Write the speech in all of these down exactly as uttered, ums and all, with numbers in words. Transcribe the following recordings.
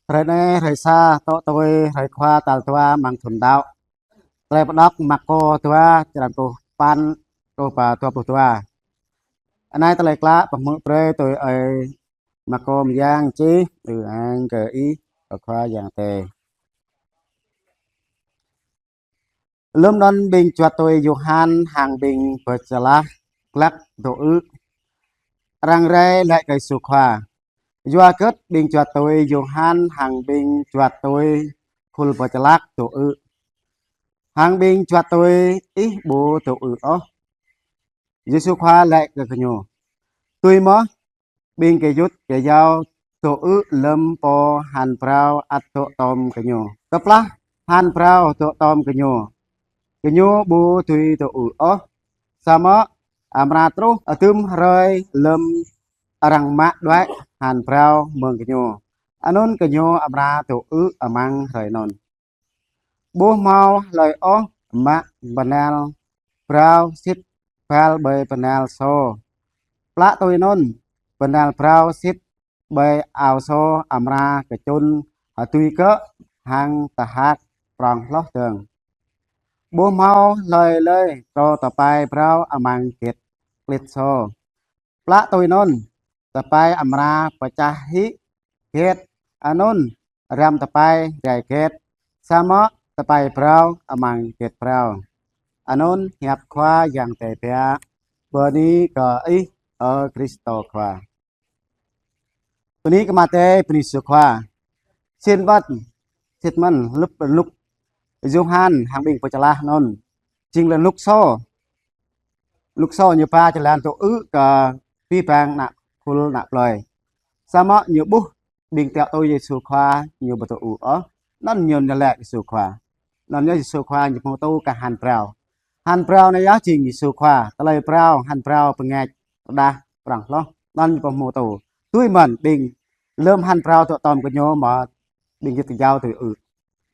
Hrơi anai, hrơi sa, tŏ tui hrơi Khua tal dua amăng thun đăo. Tơlơi pơđok Markô dua, črăn pluh păn truh pơ dua pluh dua. Anai tơlơi klă pơhmư̆ brơi tui ơi Markô mơyang čih. Ư-ang kơ Ih, ơ Khua Yang Adai. Lơm anŭn ƀing juăt tui Yôhan hăng ƀing Pơčơlah glăk dŏ ư̆. Arăng rai laĭ kơ Yêsu Khua: Yua hơget ƀing juăt tui Yôhan hăng ƀing juăt tui Khul Pơčơlah dŏ ư̆, hăng ƀing juăt tui Ih ƀu dŏ ư̆ ôh? Yêsu Khua laĭ kơ gơñu: Tui mơ̆ ƀing gơyut gơyâo dŏ ư̆ lơm pô han phrâo ăt dŏ tŏm gơñu? Kơplah han phrâo dŏ tŏm gơñu, gơñu ƀu dưi dŏ ư̆ ôh. Samơ̆ amra truh adưm hrơi lơm arăng mă đuaĭ han phrâo mơ̆ng gơñu, anŭn gơñu amra dŏ ư̆ amăng hrơi anŭn. Ƀu hmâo hlơi ôh mă bơnal phrâo sĭt bal ƀơi bơnal sô. Plă tui anŭn, bơnal phrâo sĭt ƀơi ao sô amra kơčŭn hơdui gơ̆ hăng tơhak prŏng hloh dơ̆ng. Ƀu hmâo hlơi lơi trô tơpai phrâo amăng gĕt klĭt sô. Plă tui anŭn, tơpai amra pơčah hĭ gĕt, anŭn răm tơpai rai gĕt, samơ̆ tơpai phrâo amăng gĕt phrâo. Anŭn hiăp Khua Yang Adai biă. Bơni kơ Ih, ơ Krist Khua. Bơni kơ Ama Adai, bơni Yêsu Khua. Sĭt mơ̆n, sĭt mơ̆n, lơ̆m rơnŭk Yôhan hăng ƀing Pơčơlah anŭn jing lơ̆m rơnŭk sô. Rơnŭk sô ñu ba jơlan dŏ ư̆ kơ abih bang ană khul ană plơi. Samơ̆ ñu ƀuh ƀing tiŏ tui Yêsu Khua ñu ƀu dŏ ư̆ ôh. Anŭn ñu laĭ Yêsu Khua. Anŭn yơh Yêsu Khua ñu pơhmutu kơ han phrâo. Han phrâo anai yơh jing Yêsu Khua. Tơlơi phrâo, han phrâo pơngač rơđah prŏng hloh. Anŭn ñu pơhmutu. Tui mơ̆n ƀing lơm han phrâo dŏ tŏm gơñu mơ̆ ƀing gơyut gơyâo dŏ ư̆.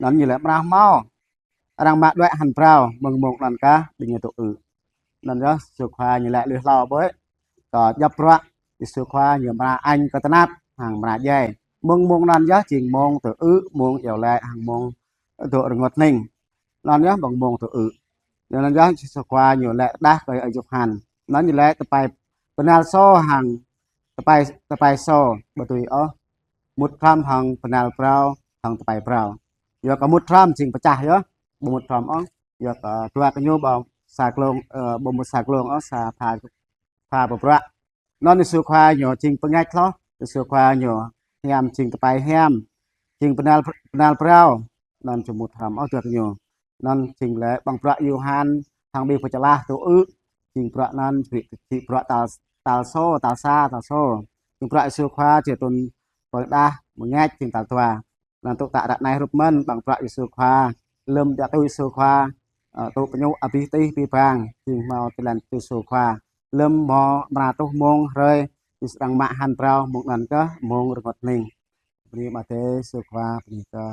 Anŭn ñu laĭ amra hmâo arăng mă đuaĭ han phrâo mơ̆ng mông anŭn kah ƀing ñu dŏ ư̆. Anŭn yơh Yêsu Khua ñu laĭ lui hlâo ƀơi. Kơ djŏp bruă Yêsu Khua ñu amra añ kơ tơnap hăng amra djai. Mơ̆ng mông anŭn yơh jing mông dŏ ư̆, mông iâu laĭ hăng mông dŏ rơngot hning. Anŭn yơh mơ̆ng mông dŏ ư̆. Anŭn yơh Yêsu Khua ñu laĭ rơđah kơ ơi Yôhan. Anŭn ñu laĭ tơpai bơnal sô hăng tơpai, tơpai sô ƀu dưi ôh mŭt hrŏm hăng bơnal phrâo hăng tơpai phrâo. Yua kơ mŭt hrŏm jing pơčah yơh, ƀu mŭt hrŏm ôh. Yua kơ dua gơñu ƀu sa glông, ơ, ƀu mŭt sa glông ôh, sa pha, pha pơbruă. Anŭn Yêsu Khua ñu jing pơngač hloh, Yêsu Khua ñu hiam jing tơpai hiam, jing bơnal, bơnal phrâo. Anŭn ƀu mŭt hrŏm ôh dua gơñu. Anŭn jing lĕ ƀơ̆ng bruă Yôhan hăng ƀing Pơčơlah dŏ ư̆. Jing bruă anŭn či, či bruă tal, tal sô, tal sa, tal sô. Jing bruă Yêsu Khua či tŭn pơđah pơngač jing tal dua. Anŭn tŭ tă ră anai hrup mơ̆n ƀơ̆ng bruă Yêsu Khua. Lơm djă tui Yêsu Khua, ơ, tŭ pơñu abih tih abih bang jing hmâo tơlơi tui Yêsu Khua. Lơm hmâo amra truh mông hrơi Yêsu arăng mă han phrâo mông anŭn kah mông rơngot hning. Bơni Ama Adai, Yêsu Khua, bơni kơ